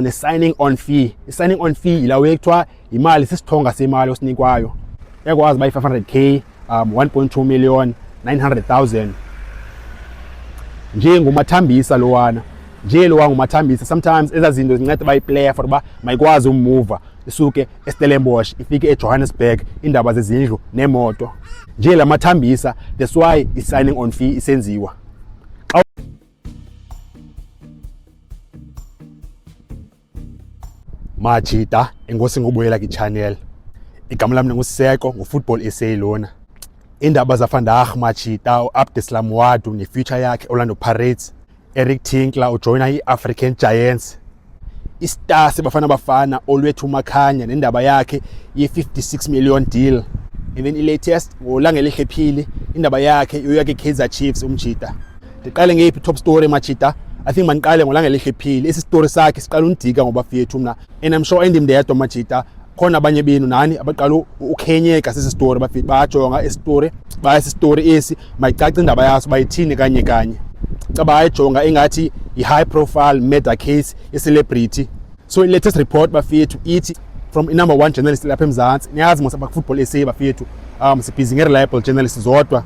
Ne-signing on fee, i-signing on fee yila way kuthiwa yimali, sisithonga semali osinikwayo. Iyakwazi uba yi-500K, 1.2 million, 900,000, nje ngumathambisa lowana, nje lowa ngumathambisa. Sometimes ezaa zinto zinceda uba iplayer for uba mayikwazi umuva isuke eStellenbosch ifike eJohannesburg, iindaba zezindlu neemoto, nje la mathambisa. That's why i-signing on fee isenziwa. Xa Majita, enkosi ngobuyela kwichannel. Igama lam ndinguSeko, nguFootball SA lona. Iindaba zavandag, majita, uAbdeslam Ouaddou nefuture yakhe Orlando Pirates, Eric Tinkler ujoyina iAfrican Giants, istar seBafana Bafana Olwethu Makhanya nendaba yakhe ye-56 million deal, and then i-latest ngoLangelihle Phili, indaba yakhe yoya kwi-Kaizer Chiefs. Umjita, ndiqale ngeyiphi top story, majita? I think mandiqale ngoLangelihle Phili. Esi story sakhe siqala undika ngoba fethu mna, and I'm sure endim ndedwa, majita, khona abanye benu nani abaqala ukhenyeka sesi story. Bafethu, bayajonga isistory, baya story esi mayicace indaba yaso, bayithini kanye kanye. Caba ayijonga ingathi i-high profile murder case ye-celebrity. So i-latest report, bafethu, ithi from i-number one journalist lapha eMzantsi. Niyazi mos Football SA, bafethu, sibhizi nge-reliable journalist zodwa.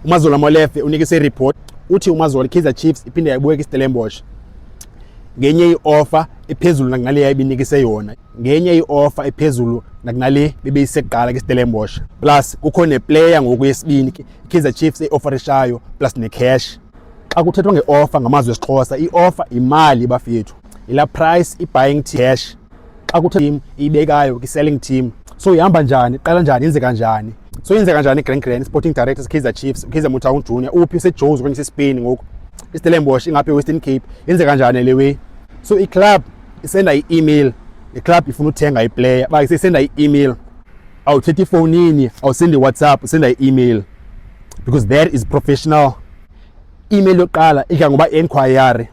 UMazola Molefe unikise i-report. Uthi uMazola, Kaizer Chiefs iphinde yayibuka iStellenbosch ngenye i-offer ephezulu nakunale yayibinikise yona, ngenye i-offer ephezulu nakunale bebeyisekuqala kwiStellenbosch, plus kukho neplayer ngoku yesibini iKaizer Chiefs e-offerishayo, plus necash. Xa kuthethwa nge-offer ngamazwi esiXhosa, i-offer imali, bafethu, ila price i-buying cash xa kuthe team iyibekayo kwi-selling team. So ihamba njani, iqala njani, yenzeka njani? So yenzeka njani? Grand Grand sporting director Kaizer Chiefs, Kaizer Motaung Junior, uphi? UseJozi okanye seSpain ngoku. IStellenbosch ingapha eWestern Cape. Yenzeka njani le way? So iclub isenda i-email, iclub ifuna uthenga iplayer, ba isenda i-email. Awuthethi ifowunini, awusendi WhatsApp, usenda i-email because that is professional. Email yokuqala idla ngoba enquiry: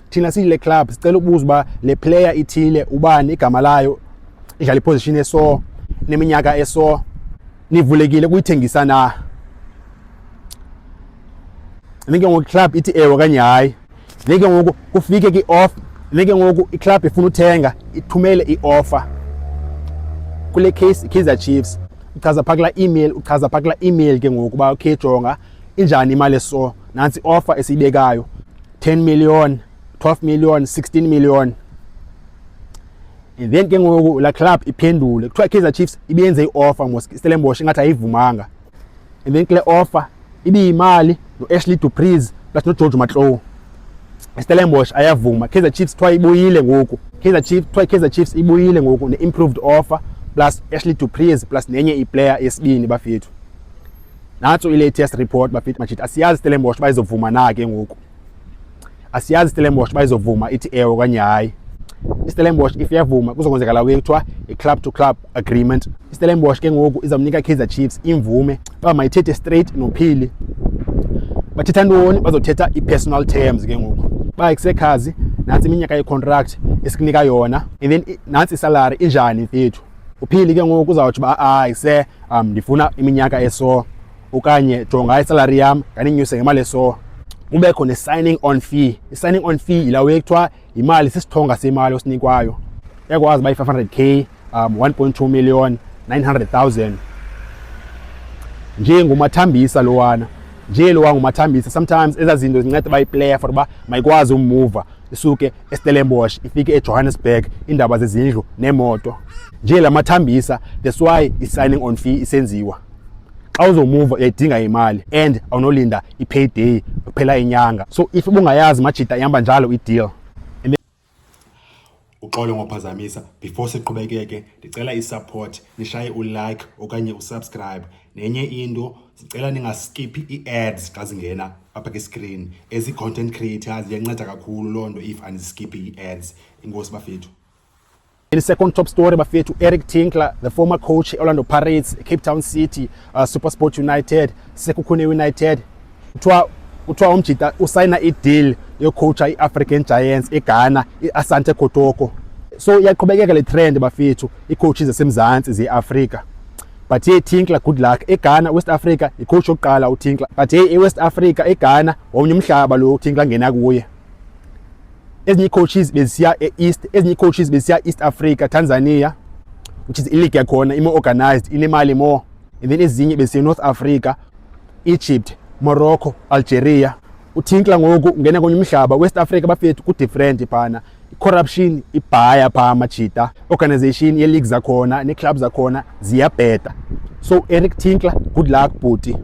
thina siyile club sicela ukubuza uba le player ithile, ubani igama layo, idlala iposition eso, neminyaka eso, nivulekile kuyithengisa na? And ke ngoku club ithi ewe okanye hayi. Then ke ngoku kufike ki-offer. Then ke ngoku iclub ifuna uthenga ithumele i-offer. Kule case i-Kaizer Chiefs, uchaza phaa kulaa email, uchaza phaa kulaa email ke ngoku uba okay, jonga, injani imali eso, nantsi i-offer esiyibekayo, 10 million, 12 million, 16 million. And then ke ngoku la club iphendule. Kuthiwa i-Kaizer Chiefs ibiyenze i-offer mos Stellenbosch, ingathi ayivumanga. And then kule offer ibiyimali no-Ashley Du Preez plus noGeorge Matlou. Stellenbosch ayavuma. Kaizer Chiefs kuthiwa ibuyile ngoku, Kaizer Chiefs kuthiwa i-Kaizer Chiefs ibuyile ngoku ne-improved offer plus Ashley Du Preez plus nenye iplayer yesibini, bafethu. Nantso i-latest report, bafethu. Majita, asiyazi Stellenbosch bayizovuma na ke ngoku. Asiyazi Stellenbosch bayizovuma, ithi ewe okanye hayi. IStellenbosch if iyavuma, kuzokwenzeka la way kuthiwa i-club to club agreement. IStellenbosch ke ngoku izawunika Kaizer Chiefs imvume uba mayithethe straight noPhili. Bathetha ntoni? Bazothetha i-personal terms ke ngoku, ba kusekhazi nantsi iminyaka ye-contract esikunika yona, and then nantsi isalary injani, mfethu. UPhili ke ngoku uzawutsho uba hayi se ndifuna iminyaka eso, okanye jonga isalary yam nganinyuse ngemali eso. Kubekho ne-signing on fee. I-signing on fee yila way kuthiwa yimali, sisithonga semali osinikwayo. Iyakwazi uba yi-500K, 1.2 million, 900,000, nje ngumathambisa lowana, nje lowa ngumathambisa. Sometimes ezaa zinto zinceda uba iplayer for uba mayikwazi umuva isuke eStellenbosch ifike eJohannesburg, iindaba zezindlu neemoto, nje la mathambisa. That's why i-signing on fee isenziwa. Xa uzomuva uyayidinga imali and awunolinda i-payday kuphela inyanga. So if ubungayazi, majita, ihamba njalo i-deal. Uxolo ngophazamisa. Before siqhubekeke, ndicela i-support, nishaye ulike okanye usubscribe. Nenye into, sicela ningaskiphi ii-ads xa zingena apha kwiscreen. As i-content creators iyanceda kakhulu loo nto if aniziskiphi ii-ads. Inkosi, bafethu. In the second top story, bafethu, Eric Tinkler, the former coach Orlando Pirates, Cape Town City, SuperSport United, Sekhukhune United, kuthiwa umjita usayina i-deal yocoacha i-African Giants eGhana, i-Asante Kotoko. So iyaqhubekeka le trend, bafethu, ii-coaches zaseMzantsi ze-Afrika. But hey, Tinkler, good luck eGhana. West Africa yicoach yokuqala uTinkler, but hey, eWest Africa, eGhana, womnye umhlaba lo uTinkler ngena kuye. Ezinye ii-coaches bezisiya e-East, ezinye ii-coaches bezisiya East Africa, Tanzania, which is ileague yakhona imo organized, inemali more. And then ezinye bezisiya North Africa, Egypt, Morocco, Algeria. UTinkler ngoku ungena konye umhlaba West Africa bafethu, ku-different phana, i-corruption ibhaya phaa majita, organization ye-league zakhona nee-club zakhona ziyabheda. So Eric Tinkler, good luck bhuti.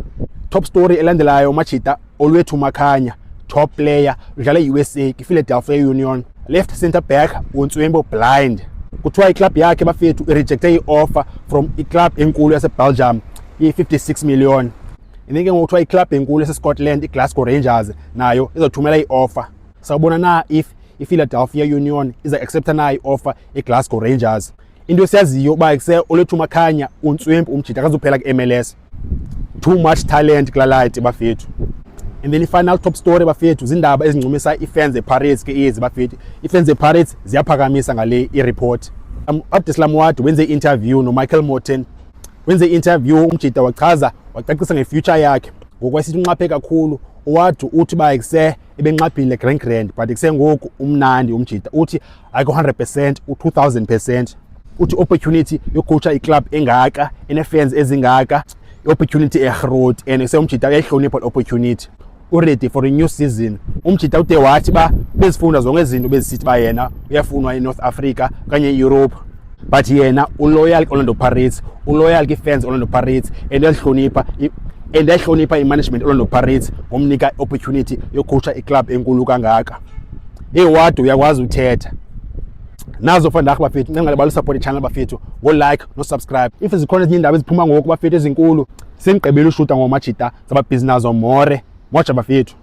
Top story elandelayo majita, Olwethu Makhanya, top player, udlala i-USA kwi-Philadelphia Union, left center back untswembo blind. Kuthiwa iclub yakhe bafethu irejecte i-offer from iclub enkulu yaseBelgium iyi-56 million. And then ke ngoku kuthiwa iclub enkulu yaseScotland, iGlasgow Rangers, nayo izothumela i-offer. Sawubona na if iPhiladelphia Union iza accepta na i-offer iGlasgow Rangers. Into esiyaziyo uba kuse Olwethu Makhanya untswempu umjita, akazuphela ku-MLS, too much talent kulaa light bafethu. And then i-final top story bafethu, zindaba ezincumisa ii-fans zePirates ke ezi bafethu. Ii-fans zePirates ziyaphakamisa ngale i-report. Abdeslam Ouaddou wenze i-interview noMichael Morton, wenze i-interview umjita, wachaza wacacisa ngefuture yakhe. Ngokwesithi unxaphe kakhulu uOuaddou, uthi uba kuse ebenxaphile grand grand, but kusengoku umnandi umjita, uthi ayikho 100%, u-2000%. Uthi opportunity yocoacha iclub engaka ene-fans ezingaka, i-opportunity egroot, and seyumjita uyayihlonipha le opportunity, uready for a new season. Umjita ude wathi ba bezifunda zonke izinto bezisithi ba yena uyafunwa eNorth Africa okanye eEurope, but yena uloyal Orlando Pirates, uloyal kwi-fans Orlando Pirates, and uyazihlonipha and uyayihlonipha i-management Orlando Pirates ngomnika i-opportunity yocoacha iclub enkulu kangaka. Hey Ouaddou, uyakwazi uthetha nazo vandag bafethu. Ncengale support i-channel bafethu ngo-like no-subscribe. If zikhona ezinye iindaba eziphuma ngoku bafethu ezinkulu, sendigqibile ushuta ngomajita, zababhizi nazo more moja bafethu.